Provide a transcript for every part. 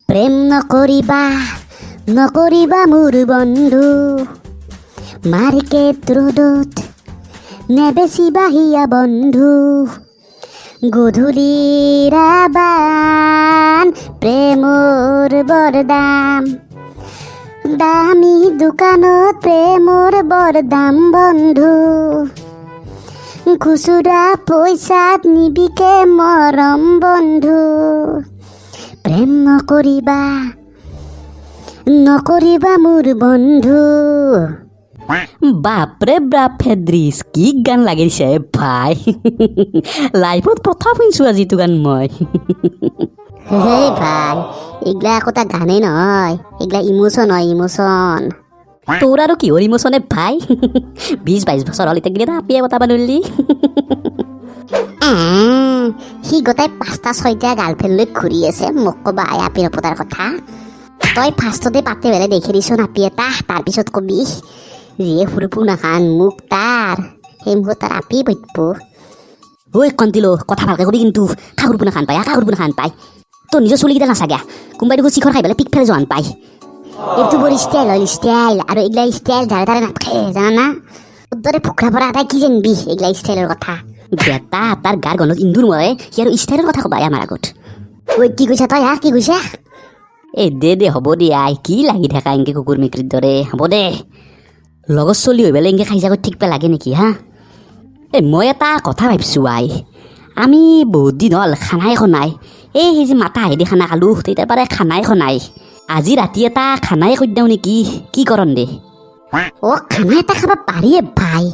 প্ৰেম নকৰিবা, নকৰিবা মোৰ বন্ধু, মাৰ্কেট ৰোডত নেবেচিবা হিয়া বন্ধু। গধূলিৰ আবান প্ৰেমৰ বৰদাম, দামী দোকানত প্ৰেমৰ বৰদাম বন্ধু। খুচুৰা পইচাত নিবিকে মৰম বন্ধু। প্ৰেম নকৰিবা, নকৰিবা মোৰ বন্ধু। বাপৰে বাপ, ফেদ্ৰিছ, কি গান লাগিছে ভাই! লাইফত প্ৰথম শুনিছোঁ আজি এইটো গান মই। হেই ভাই, এইগিলা একোটা গানেই নহয়, এইগিলা ইমোচন হয়, ইমোচন। তোৰ আৰু কিহৰ ইমোচনে ভাই? 20-22 বছৰ হ'ল, এতিয়া গিলে আপিয়ে পতাব নোৱাৰিলি। সি গোটাই পাঁচটা ছয়টা গাৰ্লফ্ৰেণ্ড লৈ ঘূৰি আছে, মোক ক'বা আই আপি নপতাৰ কথা। তই ফাৰ্ষ্টতে পাতে পেলাই দেখি দিছোন আপি এটা, তাৰপিছত কবি। যিয়ে সুৰপু নাখান মোক তাৰ, সেই মুখত তাৰ আপি পাতিব। ঐ কণ্টিলো, কথা ভালকে কবি কিন্তু। কাকুৰ পোনা খান পায়, কাকুৰ পোনা খান পায়। তোৰ নিজৰ চুলিকেইটা নাচাগা, কোনোবাই দেখোন চিখৰ খাই পেলাই পিক ফেলে যোৱান পায়। এইটো বৰ ষ্টাইল হ'ল, ষ্টাইল। আৰু এইগিলা ষ্টাইল যাৰে তাৰে নাথাকে, জানা? তোৰ দৰে ভোকৰা পৰা এটাই কি জানিবি এইগিলা ষ্টাইলৰ কথা? বেটা, তাৰ গাৰ গন্ধত ইন্দুৰ মৰে, সি আৰু ষ্টাইলৰ কথা ক'বা আমাৰ আগত। ঐ, কি কৈছা তই? হা, কি কৈছা? এই দে দে, হ'ব দে আই, কি লাগি থাকা এনকে কুকুৰ মেকুৰীৰ দৰে? হ'ব দে। লগত চলি হৈ পেলাই এনকে খাই যাব ঠিক পে লাগে নেকি হা? এই মই এটা কথা ভাবিছোঁ আই, আমি বহুত দিন হ'ল খানাই খোৱা নাই। এই সেই যে মাতা আহি খানা খালোঁ, তেতিয়াৰ পৰাই খানাই খোৱা নাই। আজি ৰাতি এটা খানাই কৰি দিওঁ নেকি? কি কৰণ দে? অ', খানা এটা খাব পাৰিয়ে ভাই,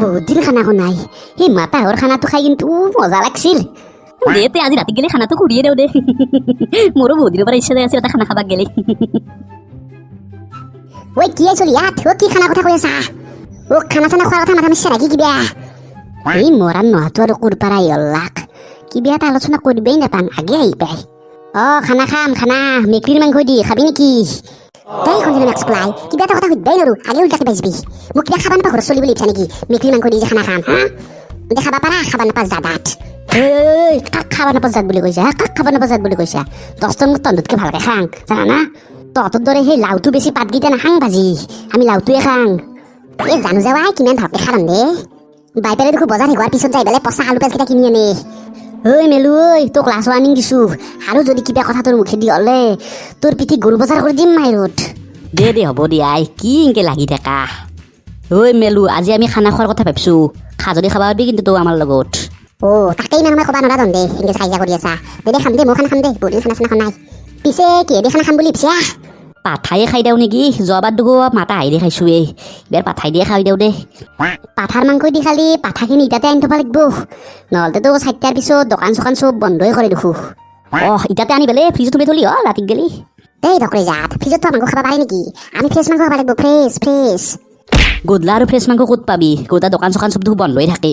বহুত দিন খানা খোৱা নাই। সেই মাতাহৰ খানাটো খাই কিন্তু মজা লাগছিল। দে তে, আজি ৰাতি গেলে খানাটো কৰিয়ে দিওঁ দে। মোৰো বহুত দিনৰ পৰা ইচ্ছা যাই আছিল এটা খানা খাবা গেলে। ঐ, কি আহিছিল ইয়াত? অ', কি খানা কথা কৈ আছা? অ', খানা চানা খোৱাৰ কথা মাথা মাৰিছা নেকি কিবা? এই মৰাণ নোহোৱাটো আৰু ক'ৰ পৰা অল্লাক কিবা এটা আলোচনা কৰিবই নাপাম, আগে আহি পাই। অ', খানা খাম, খানা মেকুৰীৰ মাংস দি খাবি নেকি? তই কোনদিনা মেক্স পেলাই কিবা এটা কথা সুধবাই নোৱাৰো, আগে উল্টাকে পাইছিবি। মোক কিবা খাবা নাপা ঘৰত চলি বুলি ভাবিছা নেকি? মেকুৰীৰ মাংস দি যে খানা খাম? হা, দে খাবা পাৰা, খাবা নাপা জাদাত। ঐ, কাক খাবা নাপা জাত বুলি কৈছা? কাক খাবা নাপা জাত বুলি কৈছা? দহজন মোক তহঁততকৈ ভালকে খাং, জানা না? তহঁতৰ দৰে সেই লাওটো বেছি পাতকেইটা নাখাং ভাজি, আমি লাওটোৱে খাং। এই জানো যাৱাই কিমান ভালকে খাম দে। বাই পেলাই দেখোন বজাৰ শেষ হোৱাৰ পিছত যাই পেলাই পচা আলু পিঁয়াজকেইটা কিনি আনে। ঐ মেলু ঐ, তোক লাষ্ট ৱাৰ্ণিং দিছো, আৰু যদি কিবা কথা তোৰ মুখেদি ওলে, তোৰ পিঠি গৰু বজাৰ কৰি দিম মাইৰুত। দে দে, হ'ব দে আই, কি এনকে লাগি থাকা? ঐ মেলু, আজি আমি খানা খোৱাৰ কথা ভাবিছোঁ, খা যদি খাবা পাৰবি কিন্তু তই আমাৰ লগত। অ', তাকেই ইমান সময় ক'বা নোৱাৰা দে, এনেকে কাজিয়া কৰি আছা। দে দে, খাম দে, মই খানা খাম দে, বহুত দিন খানা চানা খোৱা নাই। পিছে কিহেদি খানা খাম বুলি ভাবিছা? পাঠায়ে খাই দিওঁ নেকি? যোৱাবাৰ দেখো মাতা হাঁহিৰে খাইছোঁৱেই, এইবাৰ পাঠাই দিয়ে খাই দিওঁ দে। পাঠাৰ মাংস দি খালি পাঠাখিনি ইটাতে আনি থ'ব লাগিব, নহ'লেতো 4টাৰ পিছত দোকান চোকান চব বন্ধই কৰে দেখোঁ। অহ, ইটাতে আনি পেলাই ফ্ৰিজত থৈ থলি অ ৰাতিক গেলি। এই ডক্টৰে জাত, ফ্ৰিজত থোৱা মাংস খাব পাৰি নেকি? আমি ফ্ৰেছ মাংস খাব লাগিব, ফ্ৰেছ ফ্ৰেছ। গধূলা আৰু ফ্ৰেছ মাংস ক'ত পাবি? গোটা দোকান চোকান চব দেখোন বন্ধ হৈ থাকে।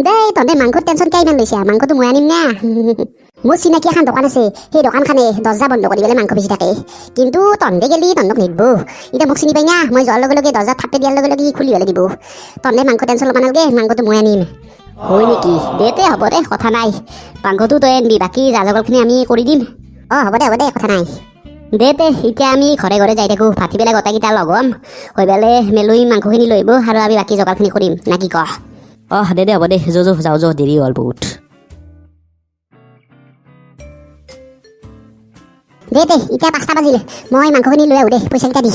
দেই, তহঁতে মাংসৰ টেনশ্যন কিয় ইমান লৈছা? মাংসটো মই আনিম না। মোৰ চিনাকি এখন দোকান আছে, সেই দোকানখনে দৰ্জা বন্ধ কৰি পেলাই মাংস বেচি থাকে। কিন্তু তহঁতে গেলি তহঁতক নিদিব। এতিয়া মোক চিনি পাই না, মই যোৱাৰ লগে লগে দৰ্জা থাপে দিয়াৰ লগে লগে সি খুলি পেলাই দিব। তহঁতে মাংস টেনশ্যন ল'ব নালাগে, মাংসটো মই আনিম। হয় নেকি? দে তে, হ'ব দে, কথা নাই। মাংসটো তই আনবি, বাকী যা জগলখিনি আমি কৰি দিম। অঁ, হ'ব দে, হ'ব দে, কথা নাই। দে তে, এতিয়া আমি ঘৰে ঘৰে যাই থাকোঁ, ভাটি পেলাই গোটেইকেইটা লগ হ'ম, হৈ পেলাই মেলুই মাংসখিনি লৈ আহিব আৰু আমি বাকী যোগাৰখিনি কৰিম, না কি কহ? অহ, দে দে, হ'ব দে, যো যো, যাওঁ যো, দেৰি হ'ল বহুত। দে দে, এতিয়া 5টা বাজিল, মই মাংসখিনি লৈ আহোঁ দে, পইচাকেইটা দি।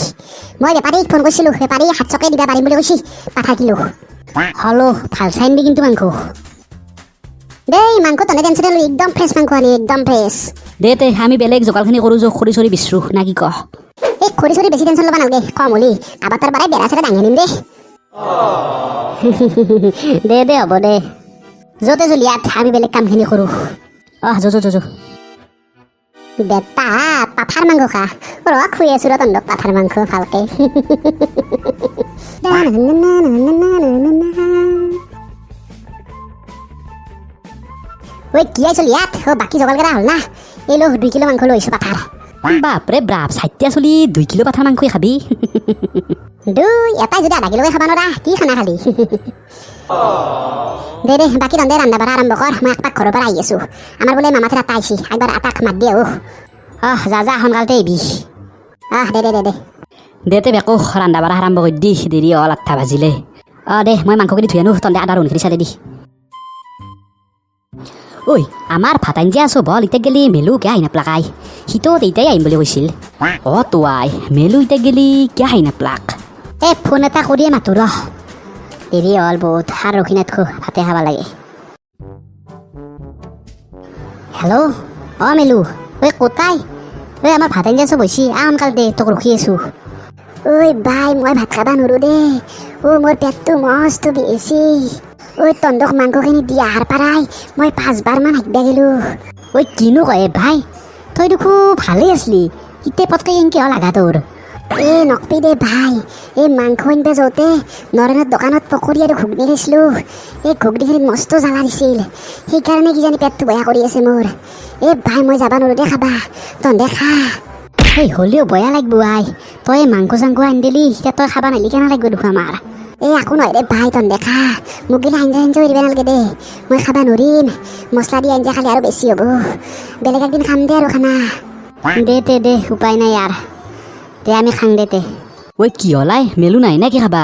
মই বেপাৰীক ফোন কৰিছিলোঁ, বেপাৰী 700কে দিব পাৰিম বুলি কৈছি পাঠা কিলো। হলো, ভাল চাই আনবি কিন্তু মাংস। দেই, মাংস তনে টেনশ্যন লৈ, একদম ফ্ৰেছ মাংস আনি, একদম ফ্ৰেছ। দে তে, আমি বেলেগ যোগাৰখিনি কৰোঁ যো, খৰি চৰি বিচৰোঁ, না কি কহ? এই খৰি চৰি বেছি টেনশ্যন ল'ব নালাগে, কম হ'লি কাৰোবাৰ তাৰ পৰাই বেৰা চেৰা দাঙি আনিম দে। দে দে, হ'ব দে। য'তে জুলিয়াত আমি বেলেগ কামখিনি কৰোঁ। অহ, যো যো যো যো। বেটা, পাঠাৰ মাংস খা, ৰ, খুৱাই আছো ৰ তহঁতক পাঠাৰ মাংস ভালকে। ঐ, কি আহিছিল ইয়াত? অ', বাকী যোগাৰ কৰা হ'ল না? এই ল, 2 কিলো মাংস লৈ আহিছোঁ পাঠাৰ। বাপৰে বাপ, চাৰিটা চলি 2 কিলো পাঠাৰ মাংসই খাবি? দুই এটাই যদি আধা কিলোকে খাব নোৱাৰা, কি খানা খালি? দে দে, বাকী তহঁতে ৰন্ধা বঢ়া আৰম্ভ কৰ, মই একপাক ঘৰৰ পৰা আহি আছোঁ। আমাৰ বোলে মামাথেৰ আটা আহিছি, একবাৰ আটাক মাত দি আহোঁ। আহ, যা যা, সোনকালতে আহিবি। আহ, দে দে দে দে। দে তে বেকো, ৰান্ধা বাঢ়া আৰম্ভ কৰি দি, দেৰি হ'ল, 8টা বাজিলে। অঁ দে, মই মাংসখিনি ধুই আনো, তহঁতে আদা ৰহুনখিনি চালি দি। ঐ, আমাৰ ভাত আঞ্জা আছো বল, এতিয়া গেলি মেলু কিয় আহি নাপলাকাই? সিটো তেতিয়াই আহিম বুলি কৈছিল। অ তো আই, মেলু এতিয়া গেলি কিয় আহি নাপলাক? এই ফোন এটা কৰিয়ে মাতো ৰহ, দেৰি হ'ল বহুত, আৰু ৰখি নাথাকো, ভাতে খাব লাগে। হেল্ল', অ মেলু, ঐ কোতাই? ঐ, আমাৰ ভাত আঞ্জা চব হৈছে, আহ সোনকাল দে, তোক ৰখি আছোঁ। ঐ বাই, মই ভাত খাব নোৱাৰোঁ দেই। অ' মোৰ পেটটো মস্ত বেছি। ঐ, তন্দক মাংসখিনি দি অহাৰ পৰাই মই 5বাৰমান হাগবা গেলোঁ। ঐ, কিনো কয় ভাই, তই দেখো ভালেই আছলি, ইতে পটকে এনকে হ'ল আগা তোৰ? এ নকবি দে ভাই, এই মাংস আনিব যাওঁতে নৰেনৰ দোকানত পকৰি আৰু ঘুগনি খাইছিলোঁ। এই ঘুগনিখিনিত মস্ত জ্বালা দিছিল, সেইকাৰণে কিজানি পেটটো বেয়া কৰি আছে মোৰ। এ ভাই, মই যাব নোৱাৰোঁ দে খাবা, তহঁতে খা। এই হ'লেও বেয়া লাগব আই, তই মাংস চাংস আনি দিলি, এতিয়া তই খাবা নালি কেনে লাগব দেখোন আমাৰ। এই একো নহয় দে ভাই, তহঁতে খা, মোক গ'লে আঞ্জা চাঞ্জা দিব নালাগে দে, মই খাবা নোৱাৰিম। মছলা দি আঞ্জা খালে আৰু বেছি হ'ব, বেলেগ একদিন খাম দে আৰু খানা। দে তে দে, উপায় নাই আৰু, দে আমি খাং দে তে। ঐ, কি হ'ল আই, মেলু নাই নে কি খাবা?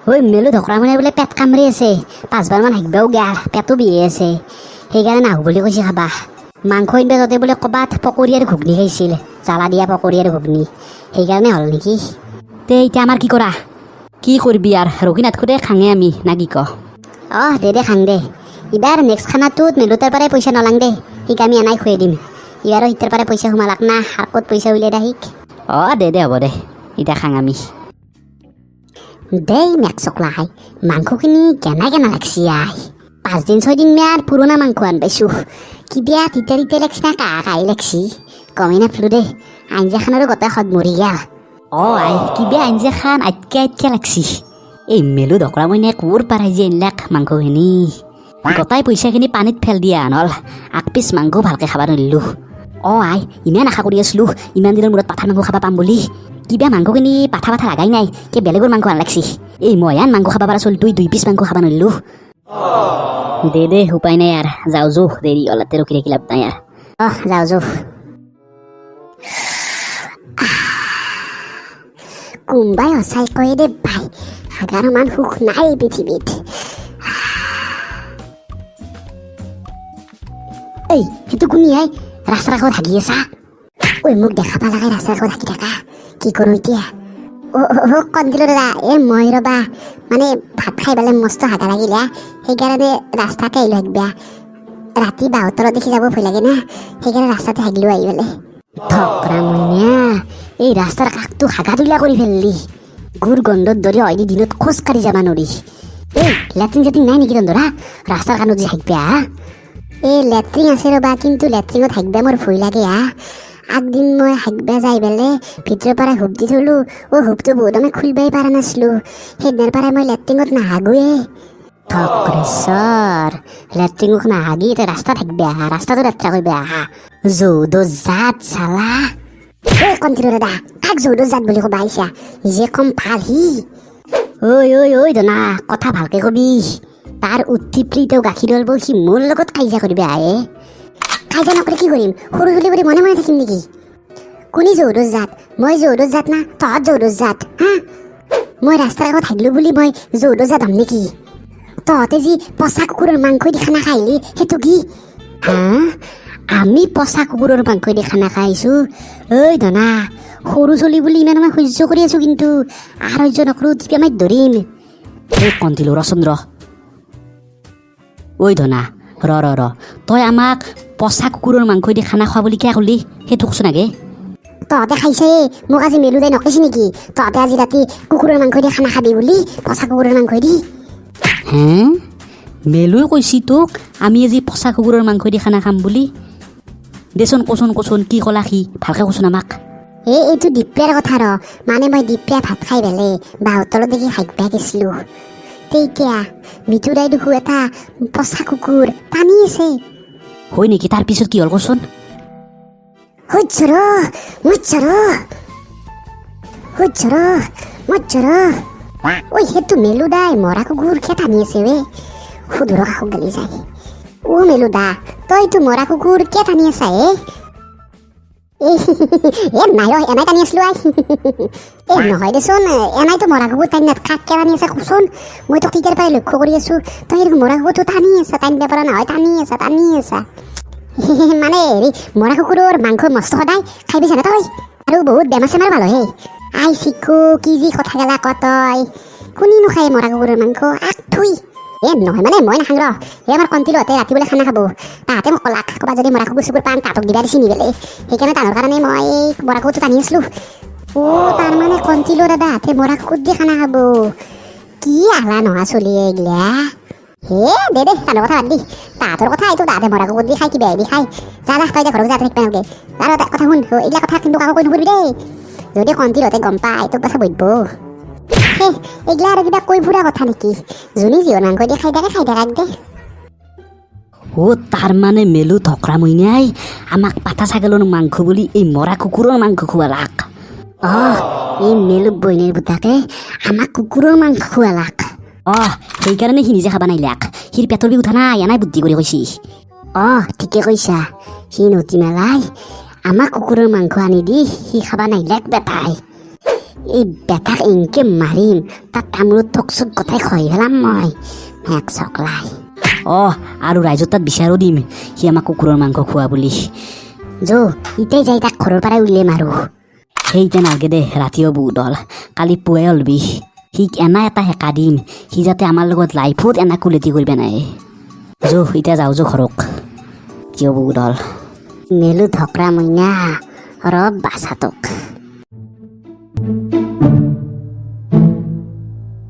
ঐ মেলু ধকৰা মানে বোলে পেট কামুৰি আছে, 5বাৰমান হাগবাও গেল, পেটো বিহে আছে, সেইকাৰণে নাহো বুলি কৈছে খাবা। মাংস আনিব যাওঁতে বোলে ক'ৰবাত পকৰি আৰু ঘুগনি খাইছিল, জ্বালা দিয়া পকৰি আৰু ঘুগনি, সেইকাৰণে হ'ল নেকি। তে এতিয়া আমাৰ কি কৰা? কি কৰিবি আৰু, ৰখি নাথাকো দে, খাঙে আমি না কি ক? অহ দে দে, খাং দে। এইবাৰ নেক্সট খানাটোত মেলু তাৰ পৰাই পইচা নলাং দে, সিক আমি এনাই খুৱাই দিম। এইবাৰো সিটাৰ পৰাই পইচা সোমালাক না, আৰু ক'ত পইচা উলিয়াই দে সিক। অ দে দে, হ'ব দে, এতিয়া খাং আমি। দেই মেকচকলাই, মাংসখিনি কেনা কেনা লাগছি আই, 5 দিন 6 দিন ম্যাৰ পুৰণা মাংস আন পাইছোঁ, কিবা তিতা তিতা লাগছি না কাহ কাহি লাগছি, গমেই নাপলো দেই। আঞ্জাখনৰো গোটেই সদ মৰি গেল। অ আই, কিবা আঞ্জাখান আটকে আটকে লাগছি। এই মেলু ধকৰা মইনে ক'ৰ পৰাই যে আনলাক মাংসখিনি, গোটাই পইচাখিনি পানীত ফেল দিয়া আনল, আগ পিচ মাংস ভালকৈ খাব নোৱাৰিলোঁ। অ আই, ইমান আশা কৰি আছিলোঁ ইমান দিনৰ মূৰত পাঠাৰ মাংস খাব পাম বুলি, কিবা মাংসখিনি পাঠা পাঠা লাগাই নাই, কি বেলেগৰ মাংস আন লাগছি। এই মই আন মাংস খাব পৰা চলিটোই 2 পিচ মাংস খাব নোৱাৰিলোঁ। দে দে, উপায় নাই আৰু, যাওঁ যো, দেৰি অলপতে ৰখি থাকি লাভ নাই আৰু। অহ যাওঁ যো। কোনোবাই সঁচাই কয় দে ভাই, হাগাৰ সমান সুখ নাই পৃথিৱীত। এই সেইটো কোনি আই ৰাস্তাৰ কাষত হাগি আছা? ঐ মোক দেখা পালাকে ৰাস্তাৰ কাষত হাগি থাকা, কি কৰোঁ এতিয়া? অ' কণদিলো দাদা, এই মই ৰ'বা মানে ভাত খাই পেলাই মস্ত হাগা লাগিলে, সেইকাৰণে ৰাস্তাতে আহিলোঁ হাগবা। ৰাতি বাঁহৰ তলত দেখি যাব ভয় লাগে না, সেইকাৰণে ৰাস্তাতে হাগিলোঁ আহি পেলাই। ধকৰা মইনা, এই ৰাস্তাৰ কাষটো হাগা দুলা কৰি ফেললি, গুৰ গন্ধত ধৰি হয়দি দিনত খোজকাঢ়ি যাবা নৰি। এই লেট্ৰিন চেট্ৰিন নাই নেকি তহঁতৰ ৰাস্তাৰ কাণত যে হাগবা? এই লেট্ৰিন আছে ৰ'বা, কিন্তু লেট্ৰিনত হাগবা মোৰ ভয় লাগে। হা, আগদিন মই হাগবা যাই পেলাই ভিতৰৰ পৰা হুপ দি থলোঁ, অ' হুপটো বহুত আমি খুলিবই পৰা নাছিলোঁ, সেইদিনাৰ পৰাই মই লেট্ৰিনত নাহাগোৱে। থক্ৰেশ্বৰ, লেট্ৰিনত নাহাগি তই ৰাস্তাত হাগবা আহা, ৰাস্তাটো লেতেৰা কৰিবা আহা, যৌদ জাত চালা। ঐ কণ্টিলো দাদা, কাক যৌদ জাত বুলি ক'বা আহিছা? নিজে কম ভাল সি। ঐ ঐ ঐ দনা, কথা ভালকে কবি। তাৰ উঠি তেওঁ গাখীৰ ওলব, সি মোৰ লগত কাজিয়া কৰিবা আহে। কাজিয়া নকৰি কি কৰিম? সৰু চুলি বুলি মনে মনে থাকিম নেকি? কোনি যৌদ জাত? মই যৌদ জাত না তহঁত যৌদ জাত? হা, মই ৰাস্তাৰ কাষত হাগিলো বুলি মই যৌদ জাত হ'ম নেকি? তহঁতে যি পচা কুকুৰৰ মাংস দি খানা খাই আহিলি সেইটো কি? হা, আমি পচা কুকুৰৰ মাংস দি খানা খাই আহিছোঁ? ঐ ধনা, সৰু চলি বুলি ইমান মই সহ্য কৰি আছোঁ, কিন্তু আৰু সহ্য নকৰোঁ, টিপি মাৰি ধৰিম। এই কণ্টিলো ৰচোন ৰ। ঐ ধনা, ৰ ৰ ৰ, তই আমাক পচা কুকুৰৰ মাংস দি খানা খোৱা বুলি কিয় কলি সেইটো কচোন আগে। তহঁতে খাইছে, মোক আজি মেলুদাই নকৈছে নেকি তহঁতে আজি ৰাতি কুকুৰৰ মাংস দি খানা খাবি বুলি, পচা কুকুৰৰ মাংস দি? হে, মেলুৱে কৈছি তোক আমি আজি পচা কুকুৰৰ মাংস দি খানা খাম বুলি? দেচোন কচোন কচোন, কি ক'লা সি, ভালকৈ কচোন আমাক। এই এইটো দিপ্যাৰ কথা ৰ, মানে মই দিপ্যা ভাত খাই পেলাই বাঁহৰ তলত দেখি হাগবা গেছিলোঁ, তেতিয়া মিঠুদাই দেখোঁ এটা পচা কুকুৰ টানি আছে। হয় নেকি? তাৰ পিছত কি হ'ল কচোন। হুচ্ছৰ মুচ্ছৰ হুচ্ছৰ মুচ্ছৰ, ঐ সেইটো মেলুদাই মৰা কুকুৰ কিয় টানি আছে ৱে? সুধৰ কাষত গালি যায়। অ' মেলুদা, তই এইটো মৰা কুকুৰ কিয় টানি আছা হে? এ নাই ৰ, এনাই টানি আছিলো I. এ নহয় দেচোন, এনাইতো মৰা কুকুৰ টানি নাথ কাক টানি আছে কচোন। মই তোক তেতিয়াৰ পৰাই লক্ষ্য কৰি আছো, তই এই মৰা কুকুৰটো টানি আছা, টানিব পৰা নহয়, টানি আছা, টানি আছা। মানে হেৰি, মৰা কুকুৰৰ মাংস মস্ত, সদায় খাই পাইছা না তই? আৰু বহুত বেমাৰ চেমাৰ ভাল হয়। I চিকু, কি যি কথা গেলা ক তই! কোনিনো খায় মৰা কুকুৰৰ মাংস? আক থুই। এ নহয়, মানে মই নাখাং ৰ। এই আমাৰ কণ্টিলহঁতে ৰাতি বোলে খানা খাব, তাহাঁতে মোক ক'লাক ক'ৰবাত যদি মৰা কুকুৰ চুকুৰ পাম তাহাঁতক দিবা দিছি নি বোলে। সেইকাৰণে তাহাঁতৰ কাৰণে মই মৰা কুকুৰটো টানি আছিলোঁ। অ' তাৰমানে কণ্টিলো দাদাহঁতে মৰা কুকুৰ দি খানা খাব? কি আহলা নোহোৱা চলি এইগিলা। হে দে দে, তাহাঁতৰ কথা বাদ দি, তাহাঁতৰ কথা এইটো। তাহাঁতে মৰা কুকুৰ দি খাই, কিবা দি খাই। যা যা, তই এতিয়া ঘৰত যা, থাকিব নালাগে। আৰু এটা কথা শুন, এইগিলা কথা কিন্তু কাকো কৈ নুফুৰিবি দেই। যদি কণ্টিলহঁতে গম পায় তোক পাছে বৈব। হে, এইগিলা আৰু কিবা কৈ ফুৰা কথা নেকি? যোনে যিহৰ মাংস দি খাই থাকে, খাই থাকাক দে। অ' তাৰমানে মেলু ধকৰা মইনাই আমাক পাঠা ছাগলৰ মাংস বুলি এই মৰা কুকুৰৰ মাংস খুৱালাক? অ', এই মেলু বইনীৰ পুতাকে আমাক কুকুৰৰ মাংস খুৱালাক। অহ, সেইকাৰণে সি নিজে খাবা নাইলাক। সিৰ পেটৰ বিষ উঠা নাই, এনাই বুদ্ধি কৰি কৈছি। অ', ঠিকে কৈছা। সি নতী মেলাই আমাক কুকুৰৰ মাংস আনি দি সি খাবা নাইলাক। বেটাই, এই বেটাক এনকে মাৰিম, তাত তামোলত থোক চোক গোটাই খুৱাই পেলাম মই মেক চকলাই। অহ, আৰু ৰাইজৰ তাত বিচাৰো দিম সি আমাক কুকুৰৰ মাংস খোৱা বুলি। যো, ইতাই যাই তাক ঘৰৰ পৰাই উলিয়াই মাৰো। সেই এতিয়া নালগে দে, ৰাতিও বহুত হ'ল, কালি পুৱাই ওলবি। সিক এনা এটা সেকা দিম, সি যাতে আমাৰ লগত লাইফত এনা কুলেতি কৰিব নাই। যো, এতিয়া যাওঁ, যো ঘৰক, কিয় বহুত হ'ল। মেলু ধকৰা মইনা, ৰ বাচা তোক।